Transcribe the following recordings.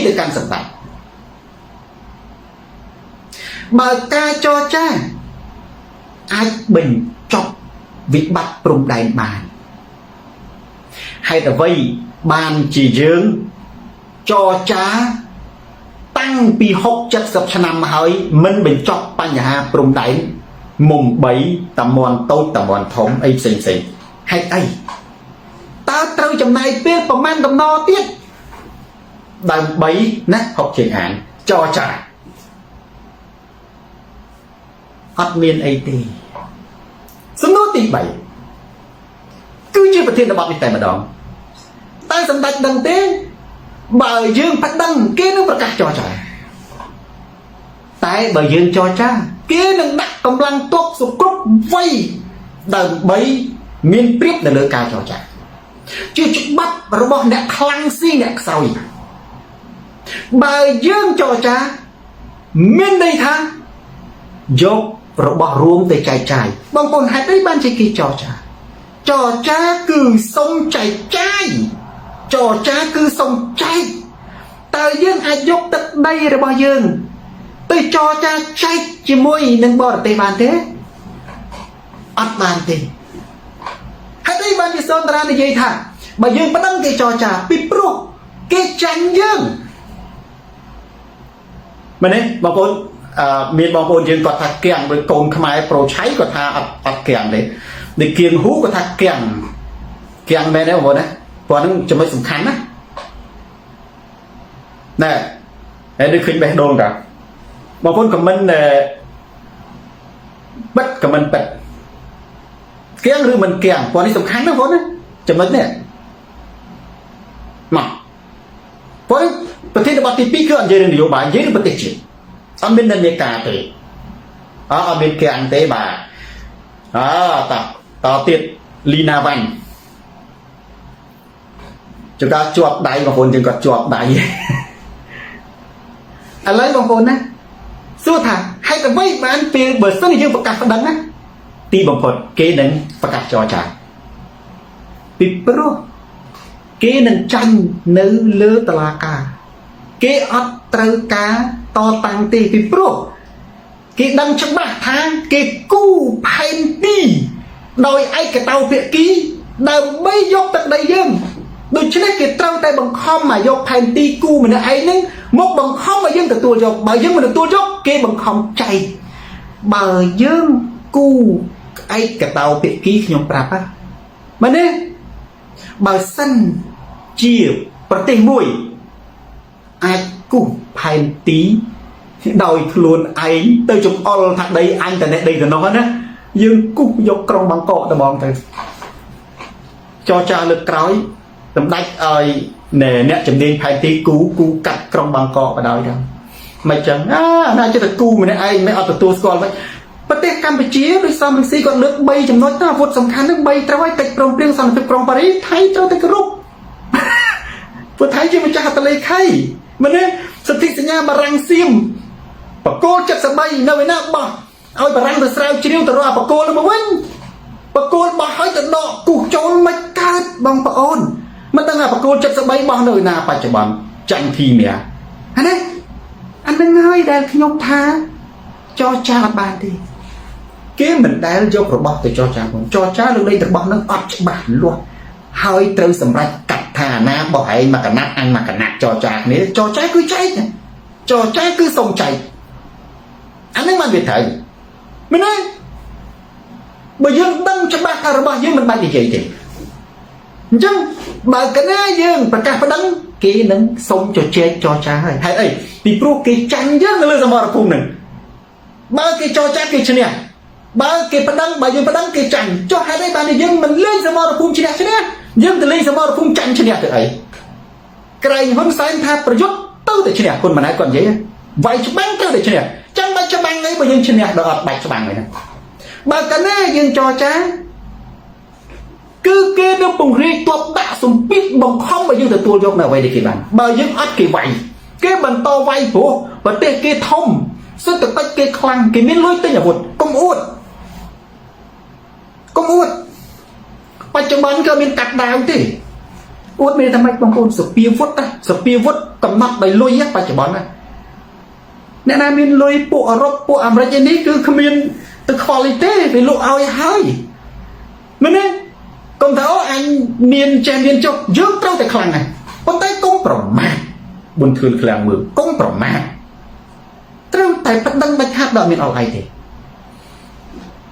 ទៅកាន់សម្ដេចបើការចរចាអាចបញ្ចប់វិបត្តិព្រំដែនបានហេតុអ្វីបានជាយើងចរចាតាំងពី60 70ឆ្នាំមកហើយមិនបញ្ចប់បញ្ហាព្រំដែនមុំ3តាមន់តូចតាមន់ធំអីផ្សេងផ្សេងហេតុអីតើត្រូវចំណាយពេលប្រមាណតំណទៀតដើម្បីណាហុកជាងអានចរចាអត់មានអីទេសំណួរទី3គឺជាប្រធានបទនេះតែម្ដងតែសម្ដេចដឹងទេបើយើងប្តឹងគេនឹងប្រកាសចរចាតែបើយើងចរចាគេនឹងដាក់កម្លាំងទ័ពសុគ្រប់វ័យដើម្បីមានប្រៀបនៅលើការចរចាជាច្បាប់របស់អ្នកខ្លាំងស៊ីអ្នកខ្សោយបើយើងចរចាមានន័យថាយករបស់រួមទៅចែកចាយបងប្អូនហេតុអីបានជាគេចរចាចរចាគឺសុំចែកចាយចរចាគឺសុំចែកតើយើងអាចយកទឹកដីរបស់យើងទៅចរចាចែកជាមួយនឹងបរទេសបានទេអត់បានទេហេតុអីបានជាសនតារានិយាយថាបើយើងប្តឹងគេចរចាពីព្រោះគេចាញ់យើងមែនទេបងប្អូនអឺមានបងប្អូនយើងគាត់ថាគៀងដូចកូនខ្មែរប្រូឆៃគាត់ថាអត់អត់គៀងទេដូចគៀងហ៊ូគាត់ថាគៀងគៀងមែនទេបងប្អូនណាព្រោះហ្នឹងចំណុចសំខាន់ណាណែហើយដូចឃើញបេះដូងតាបងប្អូន comment បិទ comment បិទគៀងឬមិនគៀងព្រោះនេះសំខាន់ណាបងប្អូនណាចំណុចនេះមកព្រោះប្រធានបទទី2គឺអត់និយាយរឿងនយោបាយនិយាយរឿងប្រទេសជាតិអត់មាននិន្នាការទេអត់អត់មានគៀងទេបាទអើតតទៀតលីណាវ៉ាញ់ចង្ការជាប់ដៃបងប្អូនយើងគាត់ជាប់ដៃឥឡូវបងប្អូនណាសួរថាហេតុអ្វីបានពេលបើសិនជាយើងប្រកាសប្តឹងណាទីបំផុតគេនឹងប្រកាសចរចាពីព្រោះគេនឹងចាញ់នៅលើតឡាការគេអត់ត្រូវការតតាំងទេពីព្រោះគេដឹងច្បាស់ថាគេគូផែនទីដោយឯកតោភាគីដើម្បីយកទឹកដីយើងដូច្នេះគេត្រូវតែបង្ខំមកយកផែនទីគូម្នាក់ឯងហ្នឹងមកបង្ខំឲ្យយើងទទួលយកបើយើងមិនទទួលយកគេបង្ខំចែកបើយើងគូឯកតោភាគីខ្ញុំប្រាប់ហ่ะមែនទេបើសិនជាប្រទេសមួយអាចគូសផែនទីដោយខ្លួនឯងទៅចំអល់ថាដីអញតនេះដីទៅនោះណាយើងគូសយកក្រុងបាងកកត្មងទៅចរចាលើកក្រោយសម្ដេចឲ្យអ្នកជំនាញផែនទីគូគូកាត់ក្រុងបាងកកបដ ாய் ទៅមិនចឹងអាណាចិត្តតែគូម្នាក់ឯងមិនអត់ទទួលស្គាល់មិនប្រទេសកម្ពុជាដោយសំរងស៊ីគាត់លើក3ចំណុចណាអាវុធសំខាន់នឹង3ត្រូវឲ្យកិច្ចព្រមព្រៀងសន្តិភាពក្រុងប៉ារីសថៃត្រូវតែគោរពព្រោះថៃជាម្ចាស់ហត្ថលេខីមែនទេសន្ធិសញ្ញាបារាំងសៀមបកគោល73នៅឯណាបោះឲ្យបារាំងទៅស្រាវជ្រាវទៅរកបកគោលមកវិញបកគោលបោះឲ្យទៅដកគូសចូលមិនកើតបងប្អូនមិនដឹងថាបកគោល73បោះនៅឯណាបច្ចុប្បន្នចាញ់ធីមៀអានេះអានឹងហើយដែលខ្ញុំថាចរចាអត់បានទេគេមិនដែលយករបស់ទៅចរចាផងចរចាលើកលែងរបស់នឹងអត់ច្បាស់លាស់ហើយត្រូវសម្រេចកាត់ថាណាបោះឯងមកកណាត់អញមកកណាត់ចរចាគ្នាចរចាគឺចែកចរចាគឺសុំចែកអានឹងបានវាត្រូវមែនទេបើយើងដឹងច្បាស់ថារបស់យើងមិនបាច់និយាយទេអញ្ចឹងបើកណាយើងប្រកាសប្តឹងគេនឹងសុំជជែកចរចាហើយហេតុអីពីព្រោះគេចាញ់យើងនៅលើសមរភូមិនឹងបើគេចរចាគេឈ្នះបើគេប្តឹងបើយើងប្តឹងគេចាញ់ចុះហេតុអីបានយើងមិនលេងសមរភូមិឈ្នះឈ្នះយើងទៅលេងសមរភូមិចាញ់ឈ្នះទៅអីក្រែងហ៊ុនសែនថាប្រយុទ្ធទៅតែឈ្នះគុណម៉ាណែតគាត់និយាយវាយច្បាំងទៅតែឈ្នះចាំបាច់ច្បាំងអីបើយើងឈ្នះដល់អត់បាច់ច្បាំងអីហ្នឹងបើកាលណាយើងចរចាគឺគេនឹងពង្រាយទ័ពដាក់សម្ពាធបង្ខំឲ្យយើងទទួលយកនៅអ្វីដែលគេបានបើយើងអត់គេវាយគេបន្តវាយព្រោះប្រទេសគេធំសេដ្ឋកិច្ចគេខ្លាំងគេមានលុយទិញអាវុធកុំអួតកុំអួតបច្ចុប្បន្នក៏មានកាត់ដាវទេ អួតមានតែម៉េចបងប្អូនសភាវុធសភាវុធកំណត់ដោយលុយបច្ចុប្បន្នណាអ្នកណាមានលុយពួកអឺរ៉ុបពួកអាមេរិកឯនេះគឺគ្មានទៅខ្វល់អីទេវាលក់ឲ្យហើយមែនទេកុំថាអូអញមានចេះមានចុះយើងត្រូវតែខ្លាំងណាស់ប៉ុន្តែកុំប្រមាថប៊ុនធឿនខ្លាំងមើលកុំប្រមាថត្រូវតែប្តឹងដាច់ខាតដល់មានអល់អីទេ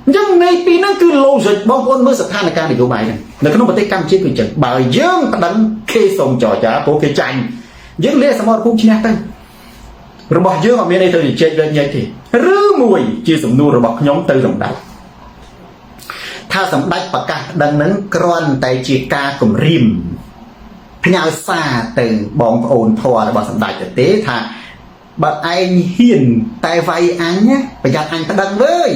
អញ្ចឹងនៃពីហ្នឹងគឺ logic បងប្អូនមើលស្ថានភាពនយោបាយហ្នឹងនៅក្នុងប្រទេសកម្ពុជាគឺអញ្ចឹងបើយើងប្តឹងគេសុំចរចាព្រោះគេចាញ់យើងលាសមរភូមិឈ្នះទៅរបស់យើងអត់មានអីទៅជជែកវែកញែកទេឬមួយជាសំណួររបស់ខ្ញុំទៅសម្ដេចថាសម្ដេចប្រកាសប្តឹងហ្នឹងគ្រាន់តែជាការគម្រាមផ្ញើសារទៅបងប្អូនធម៌របស់សម្ដេចទៅទេថាបើឯងហ៊ានតែវាយអញណាប្រយ័ត្នអញប្តឹងវើយ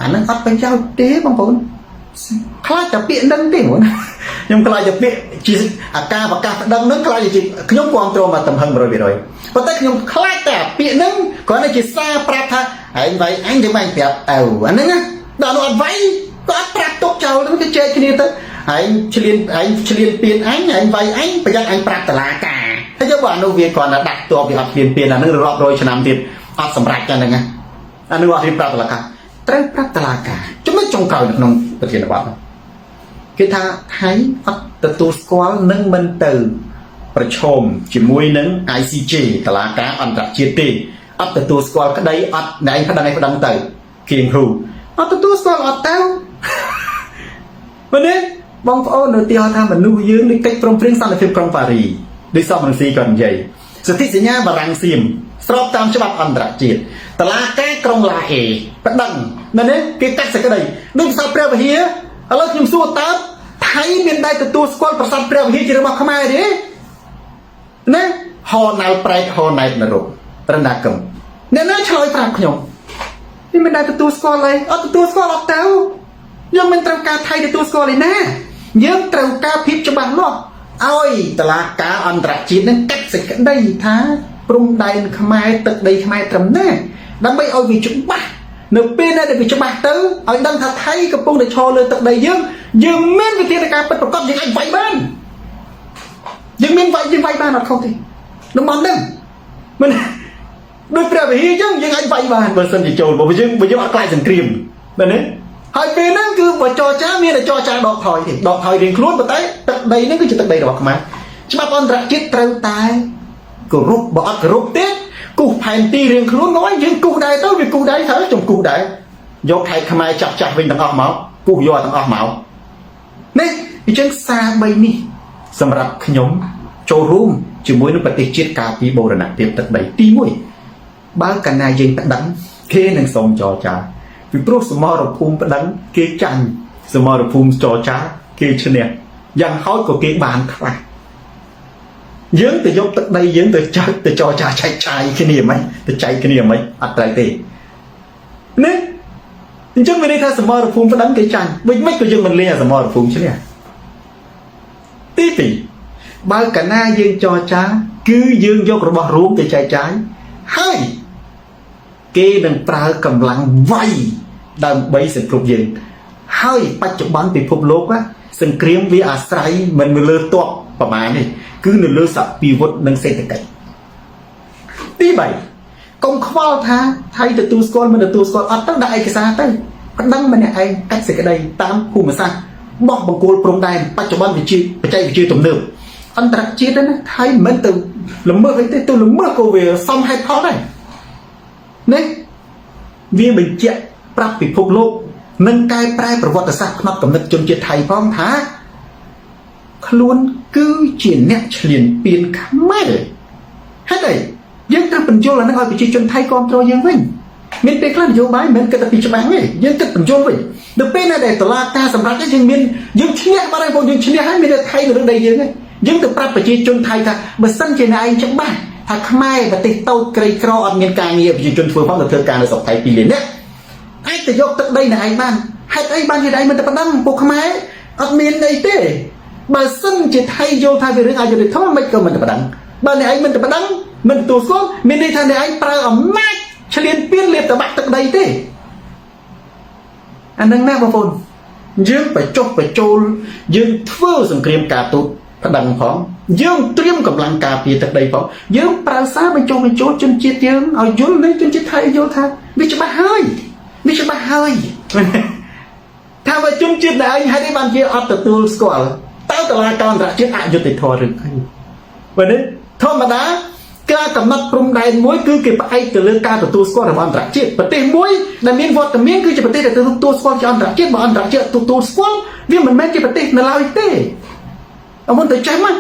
អាហ្នឹងអត់ប្រយោជន៍ទេបងប្អូនខ្លាចតែពាក្យហ្នឹងទេបងខ្ញុំខ្លាចតែពាក្យជាអាការប្រកាសប្តឹងហ្នឹងខ្លាចជាខ្ញុំគ្រប់គ្រងមកទំហឹង100%ប៉ុន្តែខ្ញុំខ្លាចតែអាពាក្យហ្នឹងគ្រាន់តែជាសារប្រាប់ថាឯងវាយអញទៅវាយប្រាប់ឪអាហ្នឹងណាដល់នោះអត់វាយក៏អត់ប្រាប់ទុកចោលហ្នឹងគេជែកគ្នាទៅឯងឆ្លៀនឯងឆ្លៀនពៀនអញឯងវាយអញប្រយ័ត្នអញប្រាប់តឡាការហើយយកបើអានោះវាគ្រាន់តែដាក់តបវាអត់ឆ្លៀនពៀនអាហ្នឹងរាប់រយឆ្នាំទៀតអត់សម្រេចអាហ្នឹងណាអានោះអត់រៀបប្រាប់តឡាការត្រូវប្រាប់តឡាការចំណុចចុងក្រោយនៅក្នុងប្រធានបទគេថាថៃអត់ទទួលស្គាល់និងមិនទៅប្រឈមជាមួយនឹង ICJ តឡាការអន្តរជាតិទេអត់ទទួលស្គាល់ក្តីអត់ណែឯងប្តឹងឯងប្តឹងទៅគៀងហ៊ូអត់ទទួលស្គាល់អត់ទៅមែនទេបងប្អូននៅទីហោថាមនុស្សយើងនេះកិច្ចព្រមព្រៀងសន្តិភាពក្រុងប៉ារីដូចសំរងស៊ីគាត់និយាយសន្ធិសញ្ញាបារាំងសៀមស្របតាមច្បាប់អន្តរជាតិតឡាការក្រុងឡាអេប្តឹងមែនទេគេកាត់សេចក្តីដូចប្រាសាទព្រះវិហារឥឡូវខ្ញុំសួរតើថៃមានដែរទទួលស្គាល់ប្រាសាទព្រះវិហារជារបស់ខ្មែរទេណាហណៅប្រែកហណែតនរករណាកឹមអ្នកណាឆ្លើយប្រាប់ខ្ញុំនេះមិនដែលទទួលស្គាល់អីអត់ទទួលស្គាល់អត់ទៅយើងមិនត្រូវការថៃទទួលស្គាល់ឯណាយើងត្រូវការភាពច្បាស់លាស់ឲ្យតឡាការអន្តរជាតិនឹងកាត់សេចក្តីថាព្រំដែនខ្មែរទឹកដីខ្មែរត្រឹមណាដើម្បីឲ្យវាច្បាស់នៅពេលណាដែលវាច្បាស់ទៅឲ្យដឹងថាថៃកំពុងតែឈរលើទឹកដីយើងយើងមានវិធានការពិតប្រាកដយើងអាចវាយបានយើងមានវាយយើងវាយបានអត់ខុសទេតំបន់ហ្នឹងមិនដូចព្រះវិហារអញ្ចឹងយើងអាចវាយបានបើសិនជាចូលបើយើងបើយើងអត់ខ្លាចសង្គ្រាមមែនទេហើយពេលហ្នឹងគឺបើចរចាមានតែចរចាដកថយទេដកថយរៀងខ្លួនប៉ុន្តែទឹកដីហ្នឹងគឺជាទឹកដីរបស់ខ្មែរច្បាប់អន្តរជាតិត្រូវតែគោរពបើអត់គោរពទេគូសផែនទីរៀងខ្លួនងយយើងគូសដែរទៅវាគូសដែរត្រូវខ្ញុំគូសដែរយកខេត្តខ្មែរចាស់ចាស់វិញទាំងអស់មកគូសយកទាំងអស់មកនេះអញ្ចឹងសារ3នេះសម្រាប់ខ្ញុំចូលរួមជាមួយនឹងប្រទេសជាតិការពីបូរណភាពទឹកដីទី1បើកាលណាយើងប្តឹងគេនឹងសូមចរចាពីព្រោះសមរភូមិប្តឹងគេចាញ់សមរភូមិចរចាគេឈ្នះយ៉ាងហោចក៏គេបានខ្លះយើងទៅយកទឹកដីយើងទៅចែកទៅចរចាចែកចាយគ្នាមិនទៅចែកគ្នាមិនអត់ត្រូវទេនេះអញ្ចឹងមានន័យថាសមរភូមិប្តឹងគេចាញ់វិញមិនក៏យើងមិនលេងអាសមរភូមិឈ្នះទី2បើកាលណាយើងចរចាគឺយើងយករបស់រួមទៅចែកចាយហើយគេនឹងប្រើកម្លាំងវាយដើម្បីសង្គ្រោះយើងហើយបច្ចុប្បន្នពិភពលោកសង្គ្រាមវាអាស្រ័យមិននៅលើទ័ពប្រមាណទេគឺនៅលើសពិវុធនិងសេដ្ឋកិច្ចទី3កុំខ្វល់ថាថៃទទួលស្គាល់មិនទទួលស្គាល់អត់ទៅដាក់ឯកសារទៅប្តឹងម្នាក់ឯងកាច់សេចក្តីតាមភូមិសាស្ត្របោះបង្គោលព្រំដែនបច្ចុប្បន្នវិជាបច្ចេកវិទ្យាទំនើបអន្តរជាតិណាថៃមិនទៅល្មើសអីទេទៅល្មើសក៏វាសមហេតុផលដែរនេះវាបញ្ជាក់ប្រាប់ពិភពលោកនិងកែប្រែប្រវត្តិសាស្ត្រផ្នត់គំនិតជនជាតិថៃផងថាខ្លួនគឺជាអ្នកឈ្លានពានខ្មែរហេតុអីយើងត្រូវបញ្យល់អានឹងឲ្យប្រជាជនថៃគ្រប់គ្រងយើងវិញមានពេលខ្លះនយោបាយមិនមែនគិតតែពីច្បាំងទេយើងគិតបញ្យល់វិញដល់ពេលណាដែលតឡាការសម្រាប់យើងមានយើងឈ្នះបាត់ហើយបងយើងឈ្នះហើយមានតែថៃនៅលើដីយើងហើយយើងទៅប្រាប់ប្រជាជនថៃថាបើសិនជាអ្នកឯងច្បាស់ថាខ្មែរប្រទេសតូចក្រីក្រអត់មានការងារប្រជាជនធ្វើផងទៅធ្វើការនៅស្រុកថៃ2លាននាក់អាចទៅយកទឹកដីអ្នកឯងបានហេតុអីបានជាឯងមិនទៅប្តឹងពួកខ្មែរអត់មានអីទេបើសិនជាថៃយល់ថាវារឿងអយុត្តិធម៌មិនក៏មិនទៅប្តឹងបើអ្នកឯងមិនទៅប្តឹងមិនទទួលស្គាល់មានន័យថាអ្នកឯងប្រើអំណាចឈ្លានពានលាបតបាក់ទឹកដីទេអានឹងណាបងប្អូនយើងបញ្ចុះបញ្ចូលយើងធ្វើសង្គ្រាមការទូតប្តឹងផង យើងត្រៀមកម្លាំងការពារទឹកដីផងយើងប្រើសារបញ្ចុះបញ្ចូលជនជាតិយើងឲ្យយល់នេះជនជាតិថៃឲ្យយល់ថាវាច្បាស់ហើយវាច្បាស់ហើយថាបើជនជាតិតែឯងហេតុអីបានជាអត់ទទួលស្គាល់តើតឡាការអន្តរជាតិអយុត្តិធម៌ឬអីបើនេះធម្មតាការកំណត់ព្រំដែនមួយគឺគេផ្អែកទៅលើការទទួលស្គាល់របស់អន្តរជាតិប្រទេសមួយដែលមានវត្តមានគឺជាប្រទេសដែលទទួលស្គាល់ជាអន្តរជាតិបើអន្តរជាតិទទួលស្គាល់វាមិនមែនជាប្រទេសនៅឡើយទេអមុនទៅចេះមក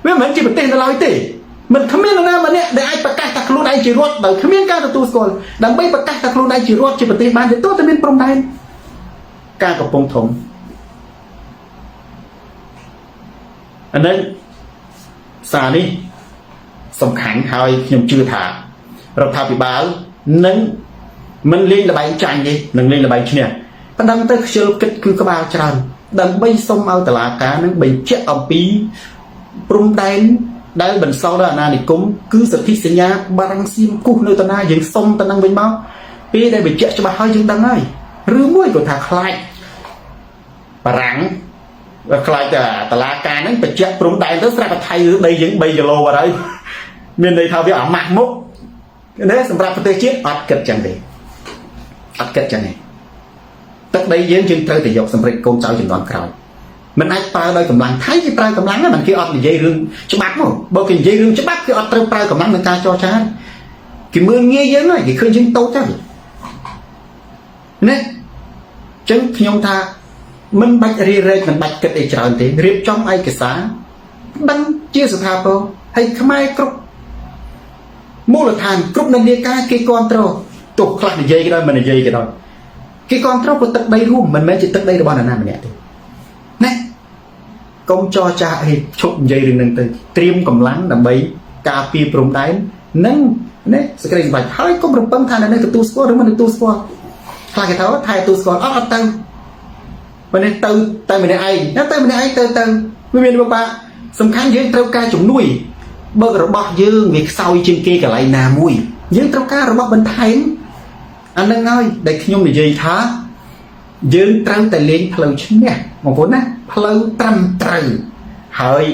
វាមិនមែនជាប្រទេសនៅឡើយទេមិនគ្មាននរណាម្នាក់ដែលអាចប្រកាសថាខ្លួនឯងជារដ្ឋដោយគ្មានការទទួលស្គាល់ដើម្បីប្រកាសថាខ្លួនឯងជារដ្ឋជាប្រទេសបានទេទោះតែមានព្រំដែនការកំពង់ធំអានេះសារនេះសំខាន់ហើយខ្ញុំជឿថារដ្ឋាភិបាលនឹងមិនលេងល្បែងចាញ់ទេនឹងលេងល្បែងឈ្នះប៉ណ្ណឹងទៅខ្ជិលគិតគឺក្បាលច្រើនដើម្បីសុំឲ្យតុលាការនឹងបញ្ជាក់អំពីព្រំដែនដែលបន្សល់ដល់អាណានិគមគឺសន្ធិសញ្ញាបារាំងសៀមគូសនៅតាណាយើងសុំតំណឹងវិញមកពេលដែលបញ្ជាក់ច្បាស់ហើយយើងដឹងហើយឬមួយក៏ថាខ្លាចបារាំងខ្លាចតែតឡាការហ្នឹងបញ្ជាក់ព្រំដែនទៅស្រាប់តែថៃដីយើង3គីឡូបាត់ហើយមានន័យថាវាអាម៉ាស់មុខនេះសម្រាប់ប្រទេសជាតិអត់គិតចឹងទេអត់គិតចឹងទេទឹកដីយើងយើងត្រូវតែយកសម្រេចកូនចៅចំនួនក្រោយមិនអាចប្រើដោយកម្លាំងថៃគេប្រើកម្លាំងហ្នឹងមិនគេអត់និយាយរឿងច្បាប់មកបើគេនិយាយរឿងច្បាប់គេអត់ត្រូវប្រើកម្លាំងក្នុងការចរចាគេមើលងាយយើងហើយគេឃើញយើងតូចទៅណាចឹងខ្ញុំថាមិនបាច់រារែកមិនបាច់គិតអីច្រើនទេរៀបចំឯកសារដឹងជាស្ថាពរហើយខ្មែរគ្រប់មូលដ្ឋានគ្រប់និន្នាការគេគ្រប់គ្រងទោះខ្លះនិយាយក៏ដោយមិននិយាយក៏ដោយគេគ្រប់គ្រងព្រោះទឹកដីរួមមិនមែនជាទឹកដីរបស់នរណាម្នាក់ទេណាកុំចរចាអីឈប់និយាយរឿងហ្នឹងទៅត្រៀមកម្លាំងដើម្បីការពារព្រំដែននិងណាសេចក្តីសម្រេចហើយកុំរំពឹងថានៅនេះទទួលស្គាល់ឬមិនទទួលស្គាល់ខ្លះគេថាថៃទទួលស្គាល់អត់អត់ទៅបើនេះទៅតែម្នាក់ឯងណាទៅម្នាក់ឯងទៅទៅវាមានពិបាកសំខាន់យើងត្រូវការជំនួយបើករបស់យើងវាខ្សោយជាងគេកន្លែងណាមួយយើងត្រូវការរបស់បន្ថែមអានឹងហើយដែលខ្ញុំនិយាយថាយើងត្រូវតែលេងផ្លូវឈ្នះបងប្អូនណាផ្លូវត្រឹមត្រូវហើយ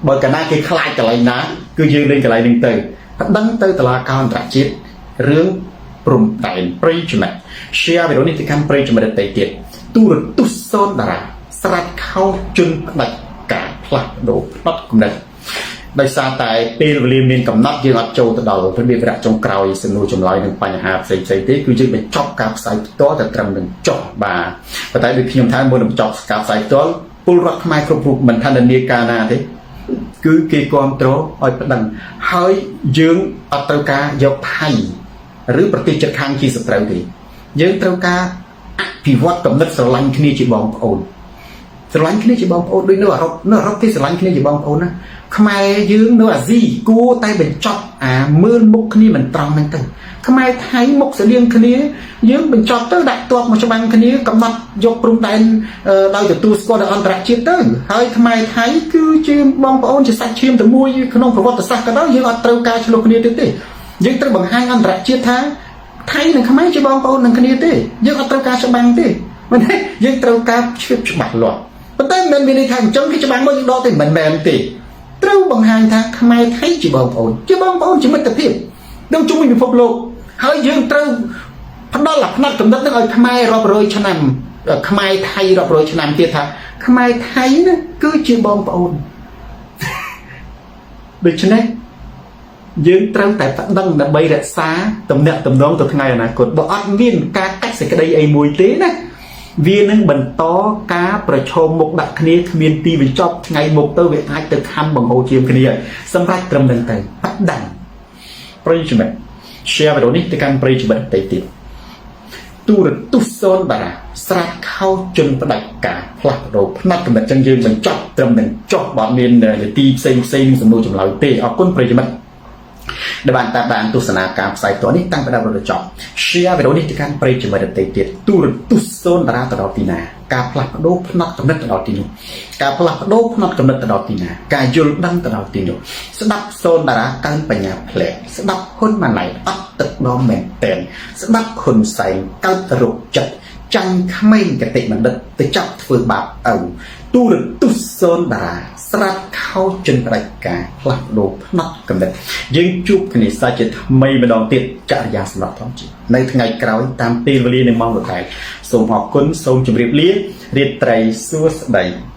បើកាលណាគេខ្លាចកន្លែងណាគឺយើងលេងកន្លែងហ្នឹងទៅប្តឹងទៅតុលាការអន្តរជាតិរឿងព្រំដែនប្រិយមិត្ត share វីដេអូនេះទៅកាន់ប្រិយមិត្តដទៃទៀតទូរទស្សន៍សូនតារាស្រាច់ខោជន់ផ្ដាច់ការផ្លាស់ប្ដូរផ្នត់គំនិតដោយសារតែពេលវេលាមានកំណត់យើងអត់ចូលទៅដល់របៀបវរៈចុងក្រោយសំណួរចម្លើយនឹងបញ្ហាផ្សេងផ្សេងទេគឺយើងបញ្ចប់ការផ្សាយផ្ទាល់តែត្រឹមនឹងចុះបាទប៉ុន្តែដូចខ្ញុំថាមុននឹងបញ្ចប់ការផ្សាយផ្ទាល់ពលរដ្ឋខ្មែរគ្រប់រូបមិនថានានាការណាទេគឺគេគ្រប់គ្រងឲ្យប្តឹងហើយយើងអត់ត្រូវការយកថៃឬប្រទេសជិតខាងជាសត្រូវទេយើងត្រូវការអភិវឌ្ឍគំនិតស្រឡាញ់គ្នាជាបងប្អូនស្រឡាញ់គ្នាជាបងប្អូនដូចនៅអឺរ៉ុបនៅអឺរ៉ុបគេស្រឡាញ់គ្នាជាបងប្អូនណាខ្មែរយើងនៅអាស៊ីគួរតែបញ្ចប់អាមើលមុខគ្នាមិនត្រង់ហ្នឹងទៅខ្មែរថៃមុខស្តៀងគ្នាយើងបញ្ចប់ទៅដាក់ទ័ពមកច្បាំងគ្នាកំណត់យកព្រំដែនដោយទទួលស្គាល់ដោយអន្តរជាតិទៅហើយខ្មែរថៃគឺជាបងប្អូនជាសាច់ឈាមតែមួយក្នុងប្រវត្តិសាស្ត្រក៏ដោយយើងអត់ត្រូវការឆ្លោះគ្នាទៀតទេយើងត្រូវបង្ហាញអន្តរជាតិថាថៃនិងខ្មែរជាបងប្អូននឹងគ្នាទេយើងអត់ត្រូវការច្បាំងទេមិនទេយើងត្រូវការឈៀបច្បាស់លាស់ប៉ុន្តែមិនមែនមានន័យថាអញ្ចឹងគេច្បាំងមកយើងដកទេមិនមែនទេត្រូវបង្ហាញថាខ្មែរថៃជាបងប្អូនជាបងប្អូនជាមិត្តភាពនឹងជុំវិញពិភពលោកហើយយើងត្រូវផ្ដល់អាផ្នែកកំណត់នឹងឲ្យខ្មែររាប់រយឆ្នាំខ្មែរថៃរាប់រយឆ្នាំទៀតថាខ្មែរថៃណាគឺជាបងប្អូនដូច្នេះយើងត្រូវតែប្តឹងដើម្បីរក្សាទំនាក់ទំនងទៅថ្ងៃអនាគតបើអត់មានការកាច់សេចក្តីអីមួយទេណាវានឹងបន្តការប្រឈមមុខដាក់គ្នាគ្មានទីបញ្ចប់ថ្ងៃមុខទៅវាអាចទៅខំបង្ហូរជាមគ្នាសម្រាប់ត្រឹមនឹងទៅប្តឹងប្រិយមិត្ត share វីដេអូនេះទៅកាន់ប្រិយមិត្តដទៃទៀតទូរទស្សន៍សូនតារាស្រាច់ខោជន់ផ្ដាច់ការផ្លាស់ប្ដូរផ្នែកកំណត់ចឹងយើងបញ្ចប់ត្រឹមនឹងចុះបើមាននីតិផ្សេងផ្សេងសំណួរចម្លើយទេអរគុណប្រិយមិត្តដែលបានតាមដានទស្សនាការផ្សាយផ្ទាល់នេះតាំងពីដើមដល់ចប់ share វីដេអូនេះទៅកាន់ប្រិយមិត្តដទៃទៀតទូរទស្សន៍សូនតារាទៅដល់ទីណាការផ្លាស់ប្ដូរផ្នត់កំណត់ទៅដល់ទីនោះការផ្លាស់ប្ដូរផ្នត់កំណត់ទៅដល់ទីណាការយល់ដឹងទៅដល់ទីនោះស្ដាប់សូនតារាកើនបញ្ញាផ្លែស្ដាប់ហ៊ុនម៉ាណែតអត់ទឹកដមមែនតែនស្ដាប់ហ៊ុនសែនកើតរោគចិត្តចាញ់ក្មេងកតិបណ្ឌិតទៅចាប់ធ្វើបាបឪទូរទស្សន៍សូនតារាស្រាច់ខោ ោជនផ្ដាច់ការផ្លាស់ប្ដូរផ្នត់គំនិតយើងជួបគ្នាសាជាថ្មីម្ដងទៀតចរិយាសម្រាប់ធម្មជាតិនៅថ្ងៃក្រោយតាមពេលវេលានិងម៉ោងដដែលសូមអរគុណសូមជម្រាបលារាត្រីសួស្តី។